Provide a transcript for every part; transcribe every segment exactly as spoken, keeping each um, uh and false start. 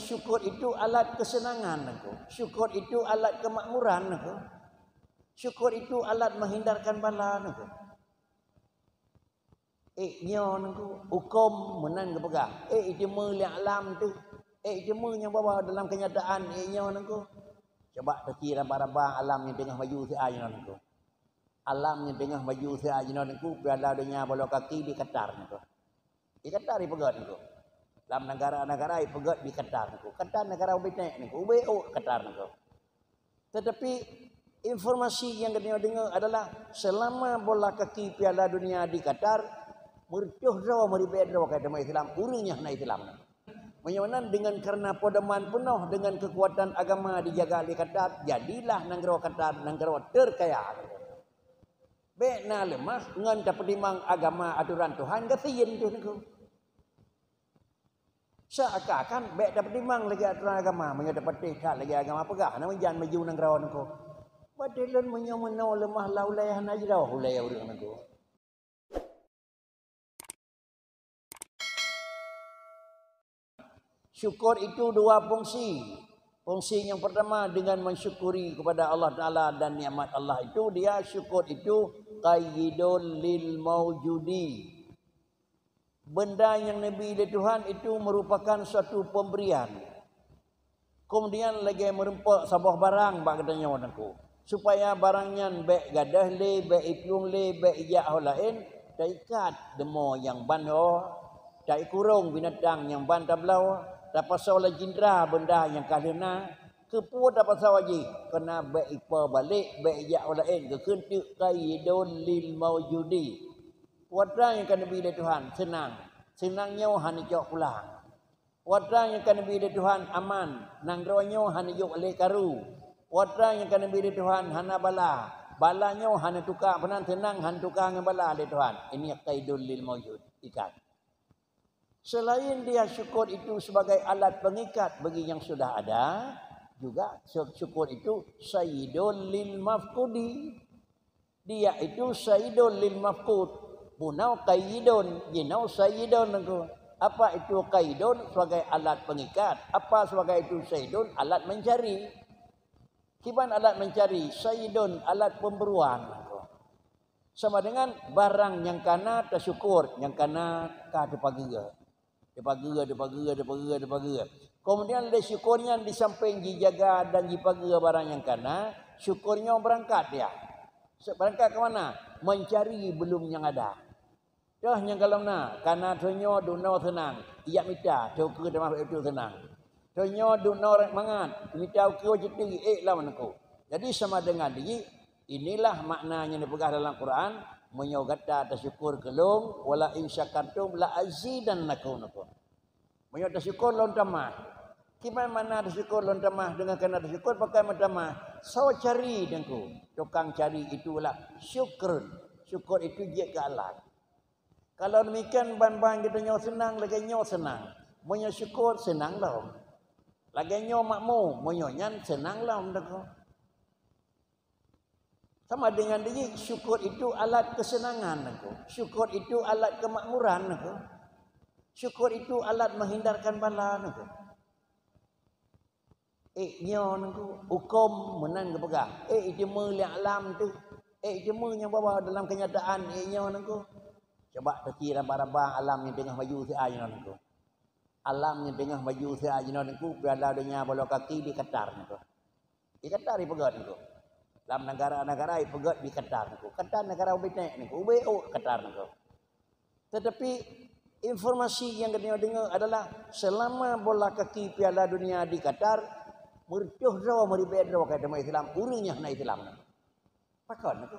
Syukur itu alat kesenangan, nangku. Syukur itu alat kemakmuran, nangku. Syukur itu alat menghindarkan bala, nangku. Eh, nyoe, nangku. Huköm meunan geupeugah. Eh, iteumé lé alam tu. Eh, iteumé nyang bahwa dalam kenyataan, eh, nyoe, nangku. Coba teuci raba-raba alam nyang teungoh maju siat jinoe, nangku. Alam nyang teungoh maju siat jinoe, nangku. Piala donya bola kaki di Qatar, nangku. Di Qatar ipeugét, nangku. Lam negara-negara ipeugét di Qatar, nangku. Qatar negara ubé ték, nangku. Ubé ôk Qatar, nangku. Tetapi informasi nyang geutanyoe deungoe adalah selama bola kaki Piala Dunia di Qatar, meureutoh droe, meuribèe droe ka teuma Islam, ureueng nyang hana Islam. Meunyoe nan dengan karena pedoman peunoh dengan kekuatan agama dijaga lé Qatar, jadilah nanggroe Qatar nanggroe terkaya. Bèk na leumah ngon tapeutimang agama atoran Tuhan gasien teuh, nangku. Seakan-akan bèk tapeutimang lagèe atoran agama, meunyoe tapatéh that lagèe agama peugah, na meujan maju nanggroe, nangku. Padahai lôn meunyoe meunoe leumah lam ulèe hana jroh ulèe ureueng, nangku. Syukur itu dua fungsi. Fungsi yang pertama dengan mensyukuri kepada Allah Taala dan nikmat Allah itu, dia syukur itu qayyidun lil maujudi. Benda nyang neubi lé Tuhan itu merupakan suatu pemberian. Keumudian lagèe meureumpok saboh barang bak geutanyoe, nangku, supaya barang nyan bèk gadôh lé, bèk iplueng lé, bèk ijak ho laén, taikat deungo nyang ban ho, taikurong binatang nyang ban tabloe, tapasoe lé jindra benda nyang ka lheueh na. Keupeue tapasoe jih? Keu na bèk ipo balek, bèk ijak ho laén, geukheun teuk qayyidun lil maujudi. Peue atra nyang ka neubi lé Tuhan, seunang. Seunang nyoe hana jicok pulang. Peue atra nyang ka neubi lé Tuhan aman, nanggroe nyoe hana jok lé karu. Peue atra nyang ka neubi lé Tuhan hana bala, bala nyoe hana tuka, peunan seunang hana tuka ngon bala lé Tuhan. Ini qaidul lil maujud, ikat. Selain dia syukur itu sebagai alat pengikat bagi yang sudah ada, juga sy-, syukur itu sayyidul lil mafqudi. Dia itu sayyidun lil mafqud. Bunoe qayyidun, jinoe sayyidun, nangku. Apa itu qayyidun? Sebagai alat pengikat. Apa sebagai itu sayyidun? Alat mencari. Kiban alat mencari, sayyidun, alat pemburuan, nangku. Sama dengan barang nyang kana tasyukur, nyang kana ka teupageue. Dipageue, dipageue, dipageue, dipageue. Keumudian lé syukur nyan di sampéng jijaga dan jipageue barang nyang kana, syukur nyoe beurangkat dia. Se-, beurangkat keu mana? Mencari belum nyang ada. Toh nyang golom na, kana tanyoe duek noe seunang, ijak mita, teukeue teuma bak itu seunang. Tanyoe duek noe mangat, mita ukeue citi, ék lom nangku. Jadi sama dengan di Inilah makna nyang dipeugah dalam Quran, "Meunyoe gata tasyukur keu Lôn, wa la in syakartum la azidannakum." Meunyoe tasyukur Lôn tamah. Kiban makna tasyukur Lôn tamah, deungon kana tasyukur pakai meutamah. Soe cari deungku? Tukang cari itulah syukrun. Syukur itu jeuet keu Allah. Kalau demikian, ban-ban geutanyoe seunang lagèe nyoe seunang. Meunyoe syukur, seunang lom. Lagèe nyoe makmu, meunyoe nyan seunang lom deungku. Sama dengan di jih, syukur itu alat kesenangan, nangku. Syukur itu alat kemakmuran, nangku. Syukur itu alat menghindarkan bala, nangku. Eh, nyoe, nangku, huköm meunan geupeugah. Eh, iteumé lé alam tu. Eh, iteumé nyang bahwa dalam kenyataan, eh, nyoe, nangku. Coba teuci raba-raba alam nyang teungoh maju siat jinoe, nangku. Alam nyang teungoh maju siat jinoe, nangku, Piala Donya bola kaki di Qatar, nangku. Di Qatar ipeugét nangku. Lam negara-negara ipeugét di Qatar nangku. Qatar negara ubé ték nangku, ubé ôk Qatar nangku. Tetapi informasi nyang geutanyoe deungoe adalah selama bola kaki Piala Dunia di Qatar, meureutoh droe, meuribèe droe ka teuma Islam, ureueng nyang hana Islam nangku. Pakon nangku?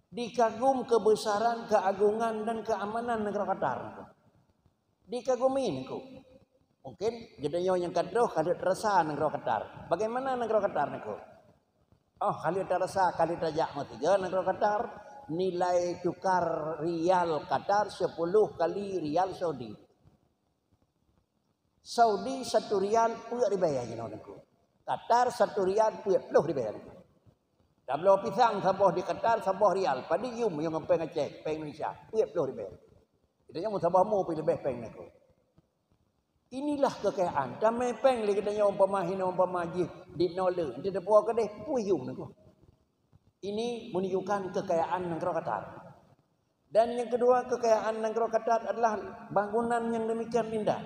Dikagum kebesaran, keagungan, dan keamanan nanggroe Qatar nangku. Dikagumi nangku. Mungkin geutanyoe nyang ka troh ka lheueh tarasa nanggroe Qatar. Bagaimana nanggroe Qatar nangku? Oh, ka lheueh tarasa, ka lheueh tajak meusigoe nanggroe Qatar. Nilai tukar rial Qatar sepuluh kali rial Saudi. Saudi satu rial peuet ribèe jinoe nangku. Qatar satu rial peuet ploh ribèe nangku. Tabloe pisang saboh di Qatar, saboh rial. Padum yum nyang ngon péng Aceh, péng Indonesia, peuet ploh ribèe. Geutanyoe meusaboh mu pih leubeh péng nangku. Inilah kekayaan. Tamé péng lé geutanyoe umpama hinoe umpama jih di nole. Nanti teupeue keudeh puyuh nanggroe. Ini menunjukkan kekayaan nanggroe Qatar. Dan yang kedua, kekayaan nanggroe Qatar adalah bangunan yang demikian indah.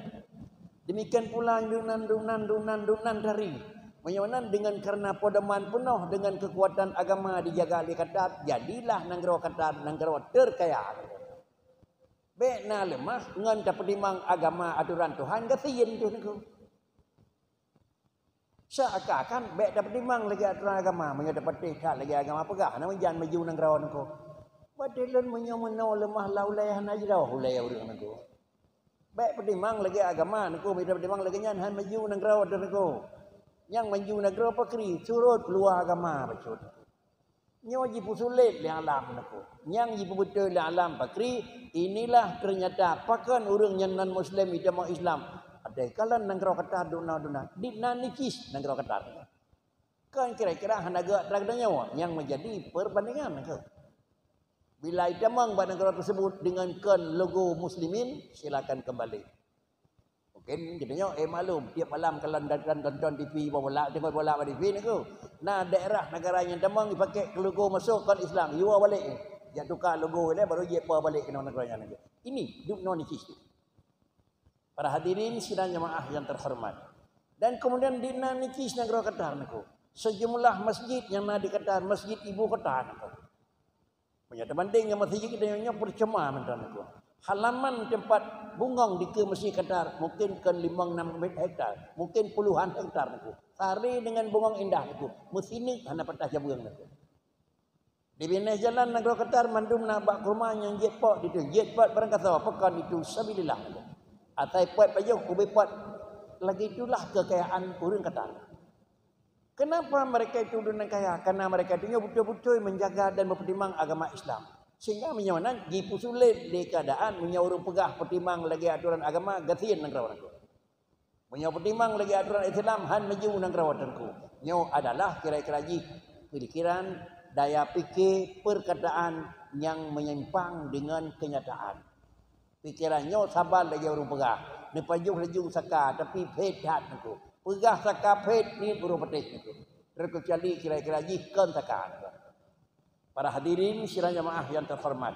Demikian pula dunan-dunan dunan-dunan tari. Meunyoe nan dengan karena pedoman penuh dengan kekuatan agama dijaga lé Qatar, jadilah nanggroe Qatar nanggroe terkaya. Bék na leumah ngon tapeutimang agama aturan Tuhan gasien teuh nanggroe. Seakan-akan bék tapeutimang lagée aturan agama, meunyoe tapatéh that lagée agama peugah, na meujan maju nanggroe nanggroe. Watée lôn meunyoe meunoe leumah lam ulée hana jroh ulée ureuëng nanggroe. Bék peutimang lagée agama nanggroe, meunyoe tapeutimang lagée nyan han maju nanggroe teuh nanggroe. Nyang maju nanggroe pakri surot keuluwa agama bacut. Nyoe jipeusulet lé alam nanggroe. Nyang jipeubeutôi lé alam pakri, inilah ternyata pakon ureuëng nyang non muslim itamong Islam. Ada kalon nanggroe Qatar duna-duna, di nan nicis nanggroe Qatar. Kan kira-kira hana geuak atra geutanyoe nyang menjadi perbandingan nanggroe. Bila itamong bak nanggroe tersebut dengan kon logo muslimin, silakan kembali. Mungkin geutanyoe eh maklum tiap malam kalau dan tonton T V bola tengok bola bak T V nanggroe. Nah daerah negara nyang tamong dipakai logo masuk kon Islam, yue balek. Jak tukar logo dia baru jeuet bawa balik ke nanggroe nyan. Ini duna nicis. Para hadirin sidang jemaah yang terhormat. Dan kemudian di nan nicis nanggroe Qatar nanggroe. Sejumlah masjid yang na di Qatar, masjid ibu kota nanggroe. Meunyoe tabandeng ngon masjid kita nyoe percuma mantong nanggroe. Halaman tempat bungong dikeue masjid Qatar mungkin kon limong enam hektar, mungkin puluhan hektar nanggroe. Sari dengan bungong indah nanggroe, meusineuk hana patah jabeung nanggroe. Di binéh jalan nanggroe Qatar mandum na bak kurma nyang jeuet pot ditu, jeuet pot barang kasoe, pakon itu sabilillah. Asai pot pajoh ubé pot. Lagée itulah kekayaan ureuëng Qatar. Kenapa mereka itu ureuëng kaya? Karena mereka itu nyoe betul-betul menjaga dan mempeutimang agama Islam. Sehingga meunyoe nan jipeusulet lé keadaan meunyoe ureuëng peugah peutimang lagée aturan agama gasien nanggroe nanggroe. Meunyoe peutimang lagée aturan Islam han maju nanggroe teungku. Nyoe adalah kira-kira jih pikiran, daya pikir, perkataan nyang menyimpang dengan kenyataan. Pikiran nyoe saban lagée ureuëng peugah, neupajoh laju saka tapi phét that nanggroe. Peugah saka phét niet ureuëng patéh nanggroe. Terkecuali kira-kira jih kon saka nanggroe. Para hadirin sidang jamaah yang terhormat,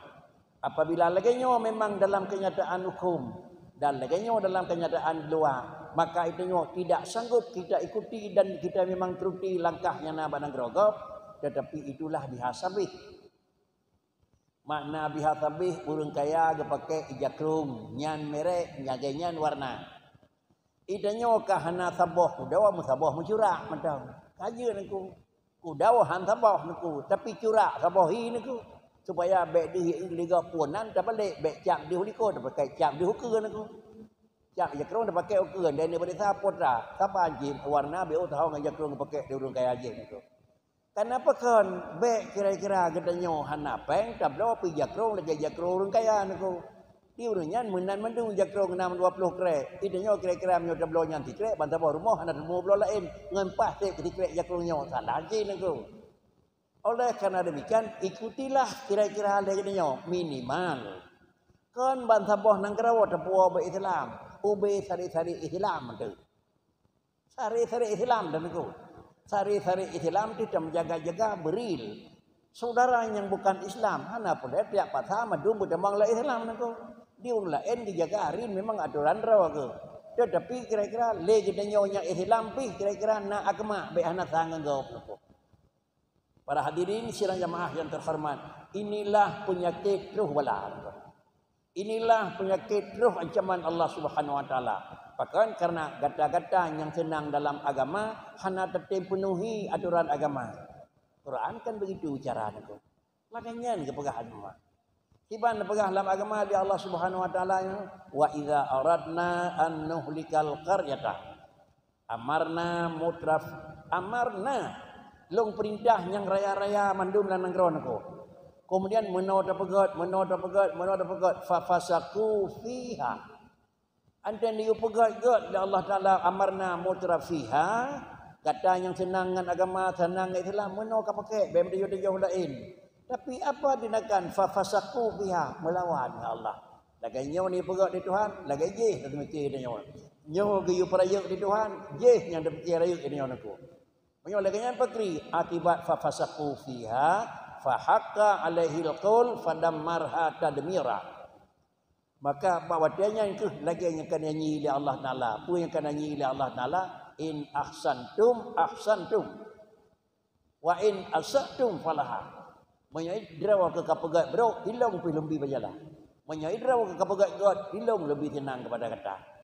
apabila lagée nyoe memang dalam kenyataan hukum dan lagée nyoe dalam kenyataan di luwa, maka itu nyoe tidak sanggup kita ikuti dan kita memang turuti langkah nyang na bak nanggroe gob, tetapi itulah biha sabih. Makna biha sabih ureuëng kaya geupakai ija krong, nyan merek, lagée nyan warna. Itanyoe ka hana saboh kudoe meusaboh meucurak mantong. Ka jeuet nanggroe. Kudoe han saboh nanggroe, tapi curak saboh hi nanggroe. Supaya bék deuh ligah punan tabalek, bék cap deuh likot tapakai cap deuh ukeue nanggroe. Cap jakrong tapakai ukeue dan daripada sapo tra, saban jih warna bék oh tahong ngon jakrong pakai di ureuëng kaya jih nanggroe. Kenapa kon bék kira-kira geutanyoe hana péng tabloe pi jakrong lagée jakrong ureuëng kaya nanggroe. Di ureuëng nyan meunan mandum jakrong nam dua ploh krek. Itanyoe kira-kira meunyoe tabloe nyan sikrek ban saboh rumoh hana teumubloe laén ngon paih sép sikrek jakrong nyoe salah jih nanggroe. Oleh karena demikian ikutilah kira-kira lagée nyoe minimal. Kon ban saboh nanggroe tapuwoe bak Islam, ubé sari-sari Islam tu. Sari-sari Islam dan nanggroe. Sari-sari Islam tu tameujaga-jaga beuril. Saudara nyang bukan Islam hana peureulée tiap masa mandum beutamong lé Islam nanggroe. Di ureuëng laén dijaga ril memang atoran droe geuh. Tetapi kira-kira lé geutanyoe nyang Islam pih kira-kira na agama bék hana sa ngon gob nanggroe. Para hadirin sidang jamaah yang terhormat, inilah penyakit roh bala. Inilah penyakit roh ancaman Allah Subhanahu Wa Taala. Pakon karena gata-gata nyang seunang dalam agama hana tatem penuhi aturan agama. Quran kan begitu cara nanggroe. Lagée nyan geupeugah agama. Kiban geupeugah lam agama di Allah Subhanahu Wa Taala, "Wa idza aradna an nuhlikal qaryata amarna mutraf amarna." Lôn peurintah nyang raya-raya mandum lam nanggroe nanggroe. Kemudian meunoe tapeugét, meunoe tapeugét, meunoe tapeugét, fa fasaqu fiha. Anteun yue peugét-gét lé Allah Taala amarna mutrafiha, gata nyang seunang ngon agama, seunang ngon Islam, meunoe ka pakai, bék meudayuh-dayuh laén. Tapi apa tindakan fa fasaqu fiha, meulawan ngon Allah. Lagée nyoe ni peugét di Tuhan, lagée jih teumiké tanyoe. Nyoe geuyue peurayeuk di Tuhan, jih nyang dipike rayeuk nyoe nangku. Meunyoe lagée nyan pakri, akibat fafasaqu fiha, fahaqqa alaihil qaul fadammarha tadmira. Maka bak watée nyan kheueh lagée nyang ka nyanyi lé Allah Taala. Peue nyang ka nyanyi lé Allah Taala? "In ahsantum, ahsantum. Wa in asatum falaha." Meunyoe droe keu ka peugét brok, ilong pih lom bi bak jalan. Meunyoe droe keu ka peugét gét, ilong lom bi teunang keupada gata.